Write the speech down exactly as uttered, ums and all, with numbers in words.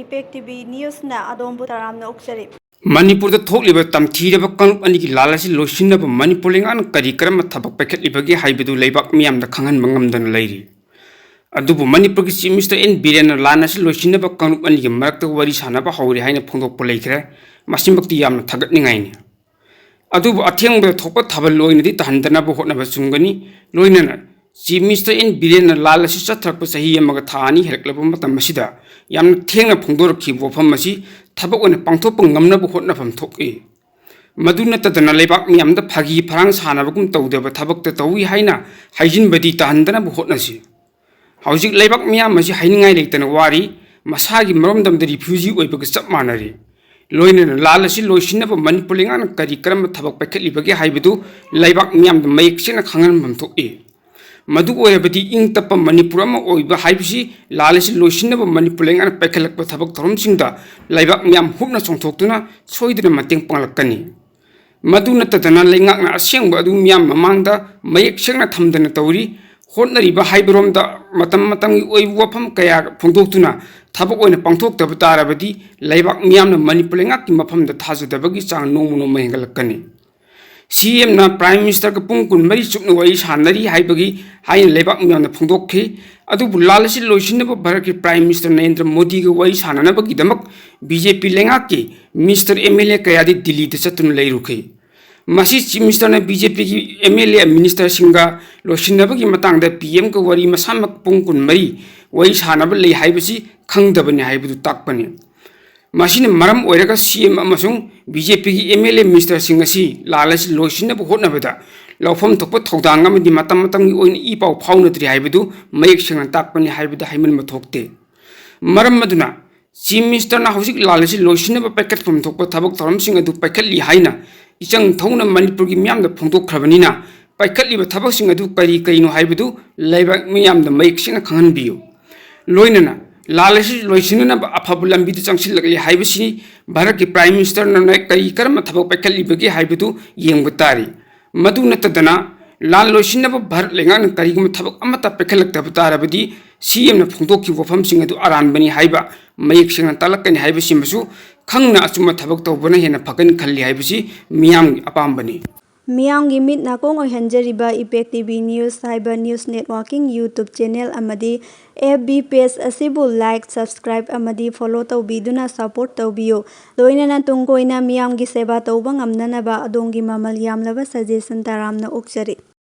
Impact T V ꯅ꯭ꯌꯨꯁꯅ ꯑꯗꯣꯝꯕꯨ ꯇꯔꯥꯝꯅ ꯑꯣꯛꯆꯔꯤ꯫ ꯃꯅꯤꯄꯨꯔꯗ ꯊꯣꯛꯂꯤꯕ ꯇꯝꯊꯤꯔꯕ ꯀꯥꯡꯂꯨꯞ ꯑꯅꯤꯒꯤ ꯂꯥꯜ ꯑꯁꯤ ꯂꯣꯏꯁꯤꯟꯅꯕ ꯃꯅꯤꯄꯨꯔ ꯂꯩꯉꯥꯛꯅ ꯀꯔꯤ ꯀꯔꯝꯕ ꯊꯕꯛ ꯄꯥꯏꯈꯠꯂꯤꯕꯒꯦ ꯍꯥꯏꯕꯗꯨ ꯂꯩꯕꯥꯛ ꯃꯤꯌꯥꯝꯗ ꯈꯪꯍꯟꯕ ꯉꯝꯗꯅ ꯂꯩꯔꯤ꯫ ꯑꯗꯨꯕꯨ ꯃꯅꯤꯄꯨꯔꯒꯤ Chief Minister ꯑꯦꯟ ꯕꯤꯔꯦꯟꯅ ꯂꯥꯟ ꯑꯁꯤ ꯂꯣꯏꯁꯤꯟꯅꯕ ꯀꯥꯡꯂꯨꯞ ꯑꯅꯤꯒꯤ ꯃꯔꯛꯇ ꯋꯥꯔꯤ ꯁꯥꯟꯅꯕ ꯍꯧꯔꯦ ꯍꯥꯏꯅ ꯐꯣꯡꯗꯣꯛꯄ ꯂꯩꯈ꯭ꯔꯦ꯫ ꯃꯁꯤꯃꯛꯇꯤ ꯌꯥꯝꯅ ꯊꯥꯒꯠꯅꯤꯡꯉꯥꯏꯅꯤ꯫ ꯑꯗꯨꯕꯨ ꯑꯊꯦꯡꯕꯗ ꯊꯣꯛꯄ ꯊꯥꯕꯜ ꯑꯣꯏꯅꯗꯤ ꯇꯥꯍꯟꯗꯅꯕ ꯍꯣꯠꯅꯕ ꯆꯨꯝꯒꯅꯤ꯫ ꯂꯣꯏꯅꯅ Chief Minister ꯑꯦꯟ ꯕꯤꯔꯦꯟꯅ ꯂꯥꯜ ꯑꯁꯤ ꯆꯠꯊꯔꯛꯄ ꯆꯍꯤ ꯑꯃꯒ ꯊꯥ ꯑꯅꯤ ꯍꯦꯜꯂꯛꯂꯕ ꯃꯇꯝ ꯑꯁꯤꯗ ꯌꯥꯝꯅ ꯊꯦꯡꯅ ꯐꯣꯡꯗꯣꯔꯛꯈꯤꯕ ꯋꯥꯐꯝ ꯑꯁꯤ ꯊꯕꯛ ꯑꯣꯏꯅ ꯄꯥꯡꯊꯣꯛꯄ ꯉꯝꯅꯕ ꯍꯣꯠꯅꯐꯝ ꯊꯣꯛꯏ꯫ ꯃꯗꯨ ꯅꯠꯇꯗꯅ ꯂꯩꯕꯥꯛ ꯃꯤꯌꯥꯝꯗ ꯐꯥꯒꯤ ꯐꯔꯥꯡ ꯁꯥꯟꯅꯕꯒꯨꯝ ꯇꯧꯗꯕ ꯊꯕꯛꯇ ꯇꯧꯏ ꯍꯥꯏꯅ ꯍꯥꯏꯖꯤꯟꯕꯗꯤ ꯇꯥꯍꯟꯗꯅꯕ ꯍꯣꯠꯅꯁꯤ꯫ ꯍꯧꯖꯤꯛ ꯂꯩꯕꯥꯛ ꯃꯤꯌꯥꯝ ꯑꯁꯤ ꯍꯥꯏꯅꯤꯡꯉꯥꯏ ꯂꯩꯇꯅ ꯋꯥꯔꯤ, ꯃꯁꯥꯒꯤ ꯃꯔꯣꯝꯗꯝꯗ refugee ꯑꯣꯏꯕꯒ ꯆꯞ ꯃꯥꯟꯅꯔꯤ꯫ ꯂꯣꯏꯅꯅ ꯂꯥꯜ ꯑꯁꯤ ꯂꯣꯏꯁꯤꯟꯅꯕ ꯃꯅꯤꯄꯨꯔ ꯂꯩꯉꯥꯛꯅ ꯀꯔꯤ ꯀꯔꯝꯕ ꯊꯕꯛ ꯄꯥꯏꯈꯠꯂꯤꯕꯒꯦ ꯍꯥꯏꯕꯗꯨ ꯂꯩꯕꯥꯛ ꯃꯤꯌꯥꯝꯗ ꯃꯌꯦꯛ ꯁꯦꯡꯅ ꯈꯪꯍꯟꯐꯝ ꯊꯣꯛꯏ꯫ ꯃꯗꯨ ꯑꯣꯏꯔꯕꯗꯤ ꯏꯪ ꯇꯞꯄ ꯃꯅꯤꯄꯨꯔ ꯑꯃ ꯑꯣꯏꯕ ꯍꯥꯏꯕꯁꯤ ꯂꯥꯜ ꯑꯁꯤ ꯂꯣꯏꯁꯤꯟꯅꯕ ꯃꯅꯤꯄꯨꯔ ꯂꯩꯉꯥꯛꯅ ꯄꯥꯏꯈꯠꯂꯛꯄ ꯊꯕꯛ ꯊꯧꯔꯝꯁꯤꯡꯗ ꯂꯩꯕꯥꯛ ꯃꯤꯌꯥꯝ ꯍꯨꯞꯅ ꯆꯣꯡꯊꯣꯛꯇꯨꯅ ꯁꯣꯏꯗꯅ ꯃꯇꯦꯡ ꯄꯥꯡꯂꯛꯀꯅꯤ꯫ ꯃꯗꯨ ꯅꯠꯇꯗꯅ ꯂꯩꯉꯥꯛꯅ ꯑꯁꯦꯡꯕ ꯑꯗꯨ ꯃꯤꯌꯥꯝ ꯃꯃꯥꯡꯗ ꯃꯌꯦꯛ ꯁꯦꯡꯅ ꯊꯝꯗꯅ ꯇꯧꯔꯤ꯫ ꯍꯣꯠꯅꯔꯤꯕ ꯍꯥꯏꯕꯔꯣꯝꯗ ꯃꯇꯝ ꯃꯇꯝꯒꯤ ꯑꯣꯏꯕ ꯋꯥꯐꯝ ꯀꯌꯥ ꯐꯣꯡꯗꯣꯛꯇꯨꯅ ꯊꯕꯛ ꯑꯣꯏꯅ ꯄꯥꯡꯊꯣꯛꯇꯕ ꯇꯥꯔꯕꯗꯤ ꯂꯩꯕꯥꯛ ꯃꯤꯌꯥꯝꯅ ꯃꯅꯤꯄꯨꯔ ꯂꯩꯉꯥꯛꯀꯤ ꯃꯐꯝꯗ ꯊꯥꯖꯗꯕꯒꯤ ꯆꯥꯡ ꯅꯣꯡꯃ ꯅꯣꯡꯃ ꯍꯦꯟꯒꯠꯂꯛꯀꯅꯤ꯫ ꯁꯤ ꯑꯦꯝꯅ Prime Ministerꯒ ꯄꯨꯡ ꯀꯨꯟꯃꯔꯤ ꯆꯨꯞꯅ ꯋꯥꯔꯤ ꯁꯥꯟꯅꯔꯤ ꯍꯥꯏꯕꯒꯤ ꯍꯥꯏꯅ ꯂꯩꯕꯥꯛ ꯃꯤꯌꯥꯝꯅ ꯐꯣꯡꯗꯣꯛꯈꯤ꯫ ꯑꯗꯨꯕꯨ ꯂꯥꯜ ꯑꯁꯤ ꯂꯣꯏꯁꯤꯟꯅꯕ ꯚꯥꯔꯠꯀꯤ Prime Minister ꯅꯔꯦꯟꯗ꯭ꯔ ꯃꯣꯗꯤꯒ ꯋꯥꯔꯤ ꯁꯥꯟꯅꯅꯕꯒꯤꯗꯃꯛ ꯕꯤ ꯖꯦ ꯄꯤ ꯂꯩꯉꯥꯛꯀꯤ Minister, ꯑꯦꯝ ꯑꯦꯜ ꯑꯦ ꯀꯌꯥꯗꯤ ꯗꯤꯜꯂꯤꯗ ꯆꯠꯇꯨꯅ ꯂꯩꯔꯨꯈꯤ꯫ ꯃꯁꯤ Chief Ministerꯅ ꯕꯤ ꯖꯦ ꯄꯤꯒꯤ ꯑꯦꯝ ꯑꯦꯜ ꯑꯦ, Ministerꯁꯤꯡꯒ ꯂꯣꯏꯁꯤꯟꯅꯕꯒꯤ ꯃꯇꯥꯡꯗ ꯄꯤ ꯑꯦꯝꯒ ꯋꯥꯔꯤ ꯃꯁꯥꯃꯛ ꯄꯨꯡ ꯀꯨꯟꯃꯔꯤ ꯋꯥꯔꯤ ꯁꯥꯟꯅꯕ ꯂꯩ ꯍꯥꯏꯕꯁꯤ ꯈꯪꯗꯕꯅꯤ ꯍꯥꯏꯕꯗꯨ ꯇꯥꯛꯄꯅꯤ꯫ ꯃꯁꯤꯅ ꯃꯔꯝ ꯑꯣꯏꯔꯒ ꯁꯤ ꯑꯦꯝ ꯑꯃꯁꯨꯡ ꯕꯤ ꯖꯦ ꯄꯤꯒꯤ ꯑꯦꯝ ꯑꯦꯜ ꯑꯦ, Ministerꯁꯤꯡ ꯑꯁꯤ ꯂꯥꯜ ꯑꯁꯤ ꯂꯣꯏꯁꯤꯟꯅꯕ ꯍꯣꯠꯅꯕꯗ ꯂꯧꯐꯝ ꯊꯣꯛꯄ ꯊꯧꯗꯥꯡ ꯑꯃꯗꯤ ꯃꯇꯝ ꯃꯇꯝꯒꯤ ꯑꯣꯏꯅ ꯏ ꯄꯥꯎ ꯐꯥꯎꯅꯗ꯭ꯔꯤ ꯍꯥꯏꯕꯗꯨ ꯃꯌꯦꯛ ꯁꯦꯡꯅ ꯇꯥꯛꯄꯅꯤ ꯍꯥꯏꯕꯗ ꯍꯥꯏꯃꯟꯕ ꯊꯣꯛꯇꯦ꯫ ꯃꯔꯝ ꯑꯗꯨꯅ Chief Ministerꯅ ꯍꯧꯖꯤꯛ ꯂꯥꯜ ꯑꯁꯤ ꯂꯣꯏꯁꯤꯟꯅꯕ ꯄꯥꯏꯈꯠꯐꯝ ꯊꯣꯛꯄ ꯊꯕꯛ ꯊꯧꯔꯝꯁꯤꯡ ꯑꯗꯨ ꯄꯥꯏꯈꯠꯂꯤ ꯍꯥꯏꯅ ꯏꯆꯪ ꯊꯧꯅ ꯃꯅꯤꯄꯨꯔꯒꯤ ꯃꯤꯌꯥꯝꯗ ꯐꯣꯡꯗꯣꯛꯈ꯭ꯔꯕꯅꯤꯅ ꯄꯥꯏꯈꯠꯂꯤꯕ ꯊꯕꯛꯁꯤꯡ ꯑꯗꯨ ꯀꯔꯤ ꯀꯔꯤꯅꯣ ꯍꯥꯏꯕꯗꯨ ꯂꯩꯕꯥꯛ ꯃꯤꯌꯥꯝꯗ ꯃꯌꯦꯛ ꯁꯦꯡꯅ ꯈꯪꯍꯟꯕꯤꯌꯨ꯫ ꯂꯣꯏꯅꯅ ꯂꯥꯜ ꯑꯁꯤ ꯂꯣꯏꯁꯤꯟꯅꯅꯕ ꯑꯐꯕ ꯂꯝꯕꯤꯗ ꯆꯪꯁꯤꯜꯂꯛꯂꯤ ꯍꯥꯏꯕꯁꯤ ꯚꯥꯔꯠꯀꯤ Prime Ministerꯅ ꯀꯔꯤ ꯀꯔꯝꯕ ꯊꯕꯛ ꯄꯥꯏꯈꯠꯂꯤꯕꯒꯦ ꯍꯥꯏꯕꯗꯨ ꯌꯦꯡꯕ ꯇꯥꯔꯤ꯫ ꯃꯗꯨ ꯅꯠꯇꯗꯅ ꯂꯥꯟ ꯂꯣꯏꯁꯤꯟꯅꯕ ꯚꯥꯔꯠ ꯂꯩꯉꯥꯛꯅ ꯀꯔꯤꯒꯨꯝꯕ ꯊꯕꯛ ꯑꯃꯠꯇ ꯄꯥꯏꯈꯠꯂꯛꯇꯕ ꯇꯥꯔꯕꯗꯤ, ꯁꯤ ꯑꯦꯝꯅ ꯐꯣꯡꯗꯣꯛꯈꯤꯕ ꯋꯥꯐꯝꯁꯤꯡ ꯑꯗꯨ ꯑꯔꯥꯟꯕꯅꯤ ꯍꯥꯏꯕ ꯃꯌꯦꯛ ꯁꯦꯡꯅ ꯇꯥꯛꯂꯛꯀꯅꯤ ꯍꯥꯏꯕꯁꯤꯃꯁꯨ ꯈꯪꯅ ꯑꯆꯨꯝꯕ ꯊꯕꯛ ꯇꯧꯕꯅ ꯍꯦꯟꯅ ꯐꯒꯅꯤ ꯈꯜꯂꯤ ꯍꯥꯏꯕꯁꯤ ꯃꯤꯌꯥꯝꯒꯤ ꯑꯄꯥꯝꯕꯅꯤ꯫ ꯃꯤꯌꯥꯝꯒꯤ ꯃꯤꯠ ꯅꯥꯀꯣꯡ ꯑꯣꯏꯍꯟꯖꯔꯤꯕ Impact T V News ꯍꯥꯏꯕ news networking YouTube channel ꯑꯃꯗꯤ F B page ꯑꯁꯤꯕꯨ like, subscribe ꯑꯃꯗꯤ follow ꯇꯧꯕꯤꯗꯨꯅ support ꯇꯧꯕꯤꯌꯨ꯫ ꯂꯣꯏꯅꯅ ꯇꯨꯡ ꯀꯣꯏꯅ ꯃꯤꯌꯥꯝꯒꯤ ꯁꯦꯕꯥ ꯇꯧꯕ ꯉꯝꯅꯅꯕ ꯑꯗꯣꯝꯒꯤ ꯃꯃꯜ ꯌꯥꯝꯂꯕ suggestion ꯇꯔꯥꯝꯅ ꯑꯣꯛꯆꯔꯤ꯫